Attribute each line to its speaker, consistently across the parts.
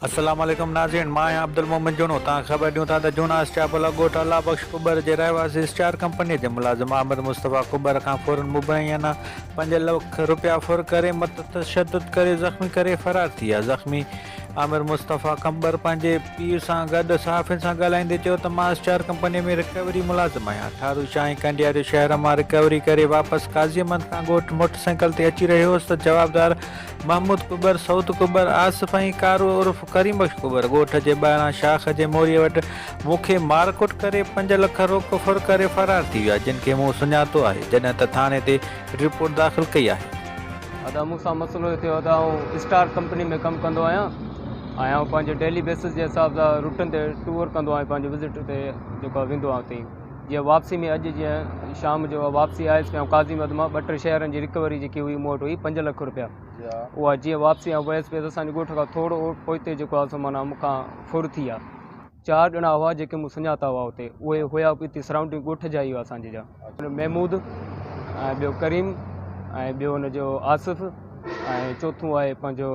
Speaker 1: السلام عليڪم ناظرين مان آهيان عبدالمومن جوڻو توهان کي خبر ڏيون ٿا ته جوڻا اسٽاپ ڳوٺ الله بخش ڪٻر جي رهواسي اسٽار ڪمپني جي ملازم عامر مصطفيٰ ڪٻر کان ڦرن مبينا پنج لک رپيا ڦر ڪري متشدد ڪري زخمي ڪري فرار ٿي ويا زخمي عامر مصطفيٰ ڪنڀر پنهنجي پيء سان گڏ صحافين سان ڳالهائيندي چيو ته مان اسٽار ڪمپني ۾ رڪوري ملازم آهيان ٺارو شاهه ۽ ڪنڊياري شهر مان رڪوري ڪري واپس قاضي احمد کان ڳوٺ موٽر سائيڪل تي اچي رهيو هوس ته جوابدار محمود ڪٻر، سعود ڪٻر، آصف ۽ ڪارو عرف ڪريم بخش ڪٻر ڳوٺ جي ٻاهران شاخ جي موريء وٽ مون کي مارڪٽ ڪري پنج لک روڪ ڦر ڪري فرار ٿي ويا جن کي مون سڃاتو آهي جڏهن ته ٿاڻي تي رپورٽ داخل ڪئي آهي.
Speaker 2: ادا مون سان مسئلو اهو ٿيو ادا آئون اسٽار ڪمپني ۾ ڪم ڪندو آهيان ۽ آئون پنهنجي ڊيلي بيسس جي حساب سان روٽن تي ٽوئر ڪندو آهيان پنهنجي وزٽ تي جيڪو آهي ويندو آهيان اتي جيئن واپسي ۾ اڄ جيئن شام جو واپسي آيس پيا قاضي مد مان ٻه ٽي شهرن جي رڪوري جيڪي هئي مون وٽ هئي پنج لک روپيا اها جيئن واپسي آئون ويس پيس اسان جي ڳوٺ کان ٿورو پوئتي جيڪو آهي سو معنيٰ مون کان ڦر ٿي ويا چار ڄڻا هئا جيڪي مون سڃاتا هئا اتي اهي هيا اتي سرائونڊنگ ڳوٺ جا ئي هئا اسان جي جا محمود ۽ ٻيو ڪريم ۽ ٻيو ان جو آصف ۽ چوٿون آهي پنهنجو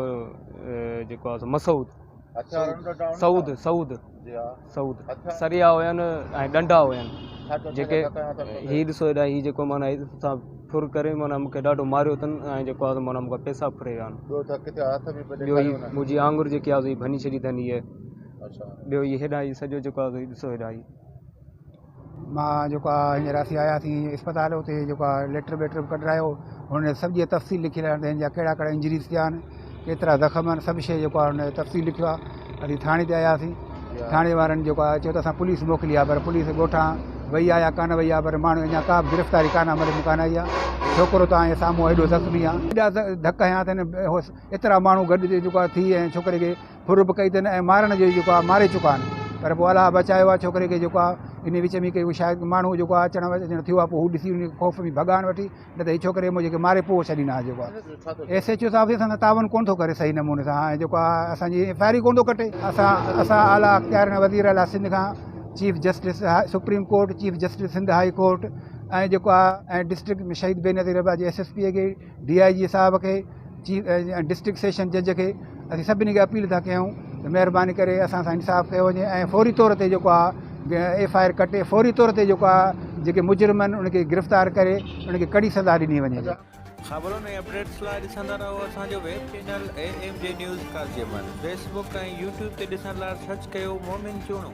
Speaker 2: جيڪو آهي سو مسعود سعود سعود سعود سريا هين ۽ ڏنڊا هين جيڪي هي ڏسو هيڏا هي جيڪو معنيٰ سان ڦر ڪري معنيٰ مونکي ڏاڍو ماريو اٿن ۽ جيڪو آهي معنيٰ مونکان پئسا ڦري ويا آهن ٻيو هي منهنجي آڱر جيڪي آهي ڀڃي ڇڏي اٿن هيء ٻيو هي هيڏانهن هي سڄو جيڪو آهي ڏسو هيڏانهن هي.
Speaker 3: مان جيڪو آهي هينئر اسين آياسين اسپتال اتي جيڪو آهي ليٽر ٻيٽر به ڪڍرايو هن سڄي تفصيل لکي ڏنا ته هن جا ڪهڙا ڪهڙا انجريز ٿيا آهن ڪيترا زخم آهن سڀ شيء جيڪو آهي هن تفصيل لکيو آهي اسين ٿاڻي تي آياسين ٿاڻي وارن جيڪو آهي چيو ته اسان پوليس موڪلي آهي پر پوليس ڳوٺان وئي آهي يا ڪانه وئي آهي پر ماڻهو اڃا ڪا به گرفتاري ڪانه عمل ۾ ڪانه آئي آهي ڇوڪرو توهان جي سامهون ايڏو زخمي آهي ايڏا ڌڪ هنيا اٿن ايترا ماڻهو گڏ جيڪو آهي ٿي ۽ ڇوڪري کي ڦر به ڪئي اٿن ۽ مارڻ جو جيڪو آهي ماري چڪا آهن پر پوء الله بچايو آهي ڇوڪري کي جيڪو آهي ان وچ ۾ ڪي شايد ماڻهو جيڪو آهي اچڻ وڃڻ ٿيو آهي پوء هو ڏسي ان خوف ۾ ڀڳا آهن وٺي نه ته هي ڇوڪري منهنجي کي ماري پوء ڇڏيندا ها جيڪو آهي ايس ايڇ او صاحب اسان سان تعاون ڪونه ٿو ڪري صحيح نموني سان ۽ جيڪو آهي اسان جي ايف I R ئي ڪونه ٿو ڪٽي اسان اسان اعليٰ اختيارين وزير اعليٰ سنڌ کان chief justice supreme court chief justice Sindh high court ۽ جيڪو آهي ۽ ڊسٽرڪٽ شهيد بينظير آباد جي ايس ايس پي کي ڊي I جي صاحب کي چيف ڊسٽرڪٽ سيشن جج کي اسين سڀني کي اپيل ٿا ڪيون ته مهرباني ڪري اسان سان انصاف ڪيو وڃي ۽ فوري طور تي جيڪو آهي ايف I R ڪٽي فوري طور تي جيڪو آهي جيڪي مجرم آهن ان کي گرفتار ڪري ان کي ڪڙي سزا ڏني وڃي.
Speaker 1: خبرن ۽ اپڊيٽس لاء ڏسندا رهو اسان جو web channel A M J news Qazi Ahmed Facebook ۽ YouTube تي ڏسڻ لاء سرچ ڪيو مومن چوڻو.